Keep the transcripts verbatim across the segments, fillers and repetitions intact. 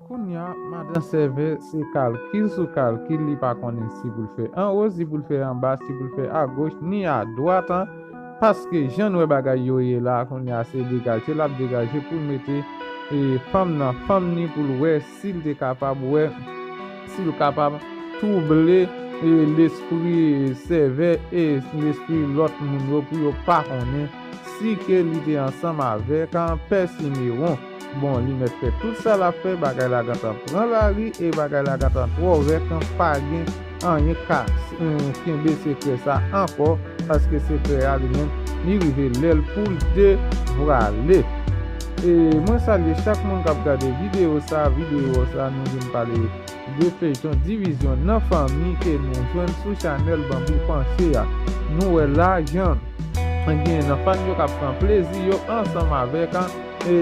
Kounye a, madan Sèvè, se kalkil sou kalkil, li pa konnen si pou l fè anwo, si pou l fè anba, si pou l fè agoch, ni adwat, an, paske jan n wè bagay yo ye la, kounye a, se degaje l ap degaje pou l mete, e, fanm nan fanm ni, pou l wè si l te kapab wè, si l kapab twouble, e, lespri Sèvè e lespri lòt moun yo pou yo pa konnen si ke li te ansanm avèk, an, Pè Simewon. Bon, li mèt fè tout sa l ap fè, bagay la gentan pran lari e bagay la gentan twò rèk, an, pa gen anyen ka, eh, kenbe sekrè sa ankò, paske sekrè a li menm, li rive lè l pou l devwale. E mwen salye chak moun k ap gade videyo sa, videyo sa, nou vin pale de feyton Divizyon nan Fanmi ke nou jwenn sou chanèl Banbou Panche a. Nou wè la, jan gen nan fan yo k ap pran plezi yo ansanm avèk, an, e,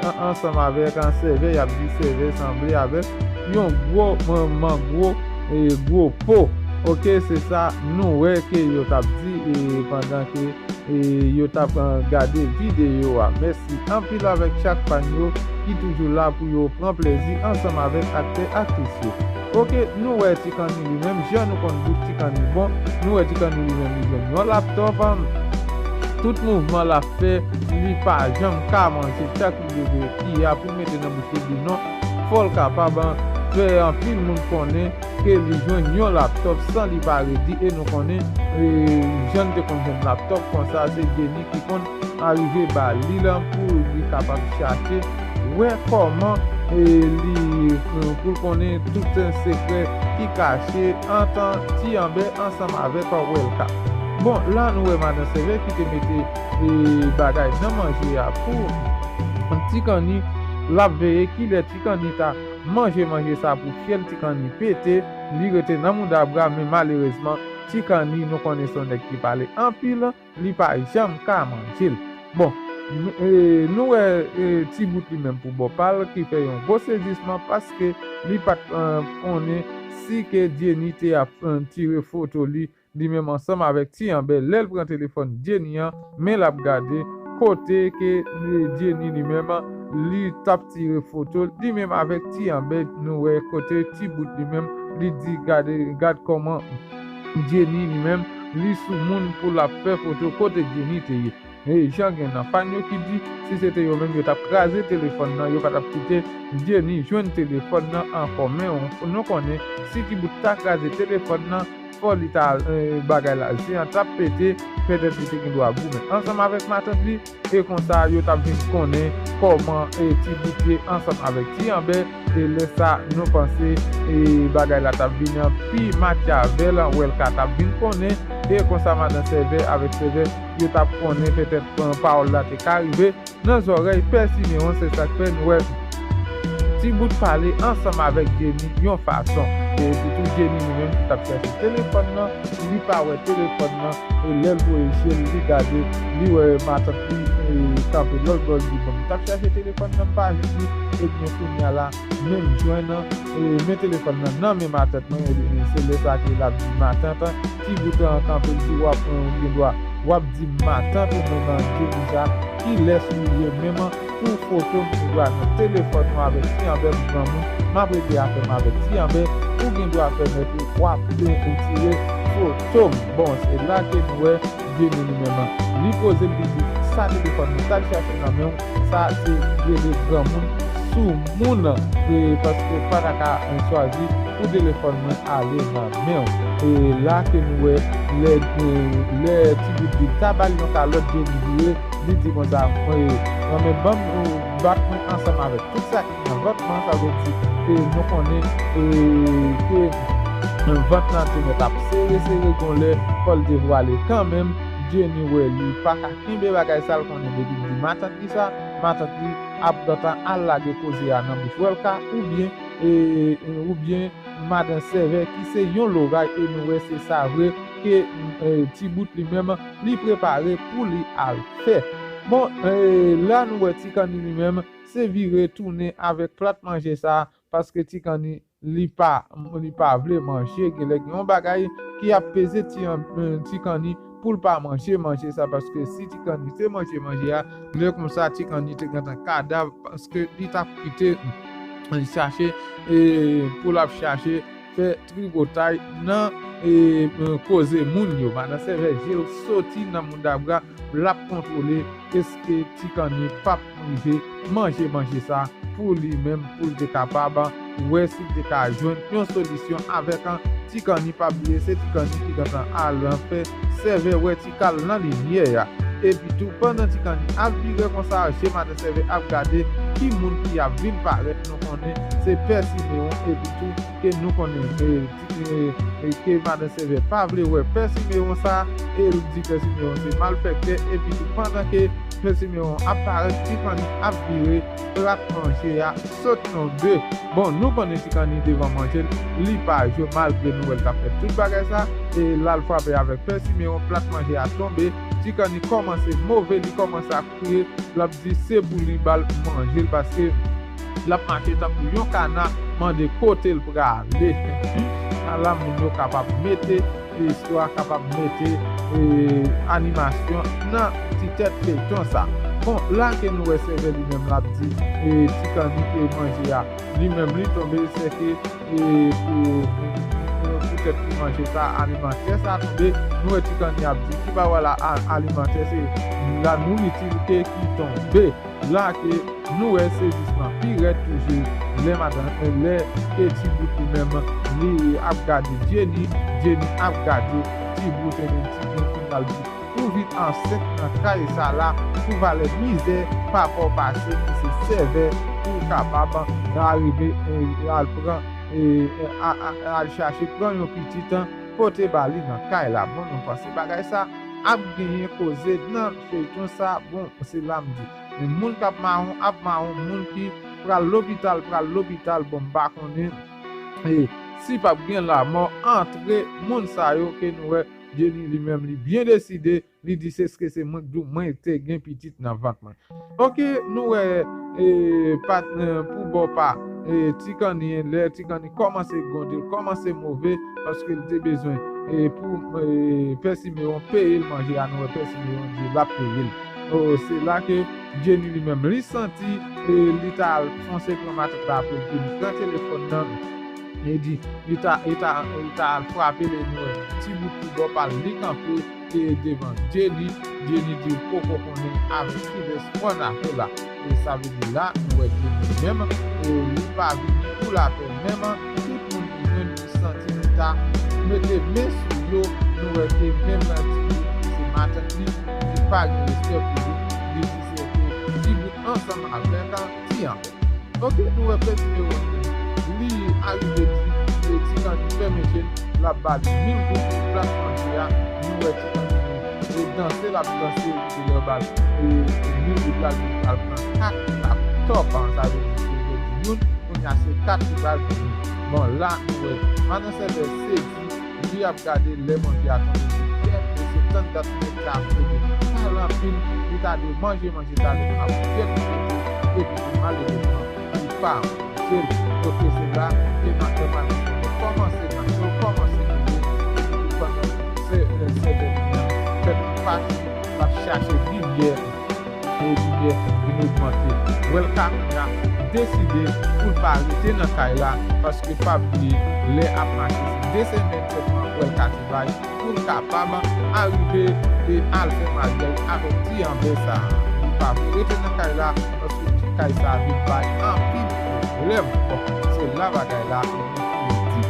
an, ansanm avèk, an, Sèvè, y ap di Sèvè sanble avèk yon gwo man-, mangwo, e, gwo po. Oke, se sa nou wè ke yo t ap di, e, pandan ke, e, yo t ap, an, gade videyo a. Mèsi anpil avèk chak fan yo ki toujou la pou yo pran plezi ansanm avèk aktè, aktris yo. Oke, nou wè Ti Kanni li menm, jan nou konn bout Ti Kanni bon, nou wè Ti Kanni li menm li jwenn yon laptòp, an, tout mouvman l ap fè, li pa janm ka manje, chak li leve, ki a pou mete nan bouch li, di non, fò l kapab, an, fè anpil moun konnen ke li jwenn yon laptòp san li pa redi, e nou konnen, e, jan n te konn jwenn laptòp konsa, se Jenny ki konn arive ba li l pou li kapab chache, wè kòman, e, li, pou l konnen tout sekrè ki kache ant Ti Anbè ansanm avèk Wèlka. Bon, la nou wè madan Sèvè ki te mete, e, bagay nan manje a pou Ti Kanni, l ap veye kilè Ti Kanni ta manje manje sa pou fyèl Ti Kanni pete, li rete nan mouda bra, men malerezman, Ti Kanni, nou konnen se yon nèg ki pale anpil, li pa janm ka manje l. Bon, n-, e, nou wè, e, Ti Bout li menm pou bò pa l ki fè yon gwo sezisman paske li pa t, e, konnen si ke Jenny te ap, e, tire foto li, li menm ansanm avèk Ti Anbè. Lè l pran telefòn Jenny an, men l ap gade kote ke, e, Jenny li menm, li t ap tire foto l, li menm avèk Ti Anbè, nou wè kote Ti Bout li menm, li di, gade, gad kòman Jenny li menm, li sou moun pou l ap fè foto kote Jenny te ye. E jan gen nan fan yo ki di, si se te yo menm, yo t ap kraze telefòn nan, yo pa t ap kite Jenny jwenn telefòn nan ankò. Men nou konnen, si Ti Bout ta kraze telefòn nan, fò li ta, e, bagay la, zen an t ap pete, petèt li te gen dwa goumen ansanm avèk matant li, e konsa yo t ap vin konnen kòman, e, Ti Bout ye ansanm avèk Ti Anbè, e lè sa nou panse, e, bagay la t ap vin pi matyavèl, Wèlka t ap vin konnen, e konsa madan Sèvè avèk Sèvè, yo t ap konnen petèt, e, pawòl la te ka rive nan zòrèy Pè Simewon, se sa k fè nou wè Ti Bout pale ansanm avèk Jenny yon fason. E epi tou Jenny li menm ki t ap chèche telefòn nan, li pa wè telefòn nan, e lè l voye je l, li gade, li wè matant li, e, kanpe lòt bò, l di, bon, m t ap chèche telefòn nan, m pa jwenn li, ebyen kounye a la, men m jwenn, e, men telefòn nan nan men matant mwen, e, se lè sa ke l ap di matant, Ti Bout an kanpe, l di, w ap, e, ou gen dwa, w ap di matant ou menm an Jenny sa, kilès ou ye menm pou foto m ki dwa nan telefòn ou avèk Ti Anbè pou granmoun, m ap regle afè m avèk Ti Anbè, ou gen dwa pèmèt ou w ap, e, tire foto m. Bon, se la ke nou wè Jenny li menm, li poze l, li di, sa telefòn nan t al chache nan men w, sa se rele granmoun sou moun, e, paske w pa ta ka, e, chwazi pou telefòn mwen ale nan men w. E la ke nou wè lè, e, lè Ti Bout di l ta ba l yon kalòt, Jenny vire, li di konsa, e, mwen menm ban m, e, bat mwen ansanm avèk tout sa ki nan vant mwen, sa vle di, e, nou konnen, e, ke vant lan te mèt ap sere, sere, gon lè, fò l devwale kanmenm. Jenny wè li pa ka kenbe bagay sa, l konnen depi l di matant li sa, matant li ap gentan al lage koze a nan bouch Wèlka, oubyen, e, e, oubyen madan Sèvè ki se yon loray, e nou wè se sa vre ke, e, Ti Bout li menm, li prepare pou li al fè. Bon, e, la nou wè Ti Kanni li menm, se vire tounen avèk plat manje sa, paske Ti Kanni li pa, li pa vle manje, genlè gen yon bagay ki ap peze Ti, e, Ti Kanni pou l pa manje manje sa, paske si Ti Kanni te manje manje a, lè konsa Ti Kanni te gentan kadav, paske li t ap kite chache, e, pou l ap chache fè tripotay nan, e, koze moun yo. Madan Sèvè je l soti nan moudabra, l ap kontwole èske Ti Kanni p ap rive manje manje sa pou li menm, pou l te kapab wè si l te ka jwenn yon solisyon avèk Ti Kanni. Pa bliye, se Ti Kanni ki gentan al fè Sèvè wè ti kal nan limyè a. Epi tou, pandan Ti Kanni ap vire konsa, je Madan Sèvè ap gade ki moun ki ap vin parèt. Nou konnen se Pè Simewon, epi tou ke nou konnen, e, e, e, ke Madan Sèvè pa vle wè Pè Simewon sa, e l di Pè Simewon se malfektè, epi tou pandan ke Pè Simewon ap parèt, Ti Kanni ap vire, plat manje a sot tonbe. Bon, nou konnen Ti Kanni devan manje l, li pa jwe, malgre nou wè l t ap fè tout bagay sa, e l al frape avèk Pè Simewon, plat manje a tonbe. Ti Kanni kòmanse move, li kòmanse ap kriye, l ap di se pou li ba l manje l, paske l ap mache tankou yon kana, mande kote l prale. Ala moun yo kapab mete, istwa kapab mete, e, animasyon nan ti tèt feyton sa. Bon, la ke nou wè Sèvè li menm l ap di, e, Ti Kanni ke manje a, li menm li tonbe, se ke, e, pou, pou, poutèt ki manje sa, alimantè sa tonbe, nou wè Ti Kanni ap di ki pa wè la, a-, alimantè, se la nouriti ke ki tonbe. La ke nou wè sezisman pi rèd toujou, lè madan, lè ke Ti Bout li menm, li ap gade Jenny, Jenny ap gade Ti Bout, ebyen Ti Bout fin al di ou vin ansent nan kay sa la, pou valè mizè papa w pase, ki se Sèvè, pou w kapab arive, e, al pran, e, a, a, al chache pran yon pitit, pote ba li nan kay la. Bon, nou panse bagay sa ap genyen koze nan feyton sa? Bon, se la m di. Men moun k ap mawon, ap mawon, moun ki pral lopital, pral lopital, bon, m pa konnen, e, si p ap gen lanmò antre moun sa yo ke nou wè Jenny li menm li byen deside, li di se, èske se mwen k di w mwen te gen pitit nan vant mwen. Oke, nou wè, e, patnè pou bò pa, e, Ti Kanni, lè Ti Kanni kòmanse gwonde, l kòmanse move, paske l te bezwen, e, pou, e, Pè Simewon peye l manje a, nou wè Pè Simewon di l ap peye l. O, se la ke Jenny li menm, li santi, e, li ta al fonse pran matant la pou l vin pran telefòn nan. Li di, li ta, li ta, li ta al frape, li nou wè Ti Bout pou bò pa l, li kanpe, e, devan Jenny. Jenny di l poko konnen avèk kilès w annafè la. E sa vle di la, nou wè Jenny menm, e, li pa vini pou lapè menm, tout moun ki jwenn li santi li ta mete men sou yo, nou wè ke menm nan Ti Bout, se matant li, li pa gen respè pou li, li di se Ti Bout ansanm avèk Ti Anbè. Oke, nou wè Pè Simewon li arive di, e, Ti Kanni fèmen je l, l ap ba li mil goud pou plat manje a, nou wè Ti Kanni li danse, l ap danse, epi lè yo ba l, e, mil goud la, li pral pran kat laptop, sa vle di ke yo di youn, kounye a se kat li pral vini. Bon, la, nou wè, madan Sèvè sezi, li ap gade lè manje a tonbe sou tèt, e se tann dat nèg la ap plede pale anpil, li ta dwe manje manje talè a pou tèt li pete, epi pou malerezman, li pa manje l. Oke, se la ke madan Sèvè kòmanse mache, kòmanse goumen, epi pandan se, e, Sèvè li menm, tèt li pati, l ap chache limyè, e limyè vin ogmante. Wèlka kounye a deside pou l pa rete nan kay la, paske pa bliye, lè ap mache, se de semèn sèlman Wèlka te bay pou l kapab arive e al fè maryaj avèk Ti Anbè sa a. Li pa vle rete nan kay la, paske kay sa a vin bay anpil pwoblèm. Bon, se la bagay la vin pou l di.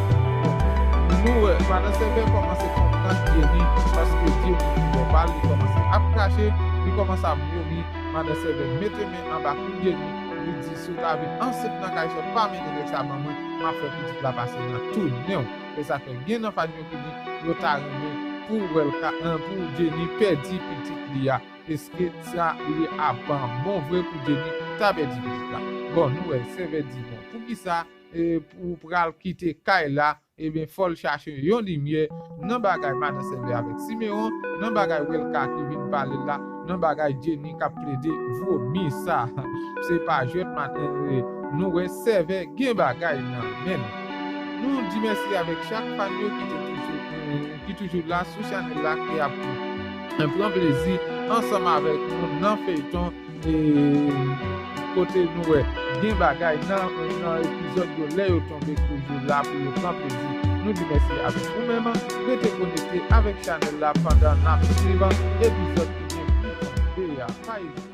Nou wè, madan Sèvè kòmanse konprann Jenny, paske Jenny, bon, pa li kòmanse ap krache, li kòmanse ap vomi. Madan Sèvè mete men anba kou Jenny, li di, si w ta vin ansent nan kay sa, pa mennen nèg sa ban mwen, m ap fè pitit la pase nan tou nen w. E sa fè gen nan fan yo ki di yo ta renmen pou Wèlka, e, pou Jenny pèdi pitit li a. Èske sa li ap bon vre pou Jenny ta pèdi pitit la? Bon, nou wè, Sèvè di, bon, poukisa, e, ou pral kite kay la? Ebyen, fò l chache yon limyè nan bagay madan Sèvè avèk Simewon, nan bagay Wèlka ki vin pale la, nan bagay Jenny k ap plede vomi sa. Se pa jwèt maten, e, nou wè Sèvè gen bagay nan men l. Nou di mèsi avèk chak fan yo ki te toujou, e, ki toujou la sou chanèl la, ki ap pran plezi ansanm avèk nou nan feyton, e, kote nou wè gen bagay nan, nan epizòd yo, lè yo tonbe, toujou la pou yo kanpe di nou di mèsi avèk ou menm. Rete konekte avèk chanèl la pandan n ap swiv epizòd ki gen pou tonbe a. Pa ezite.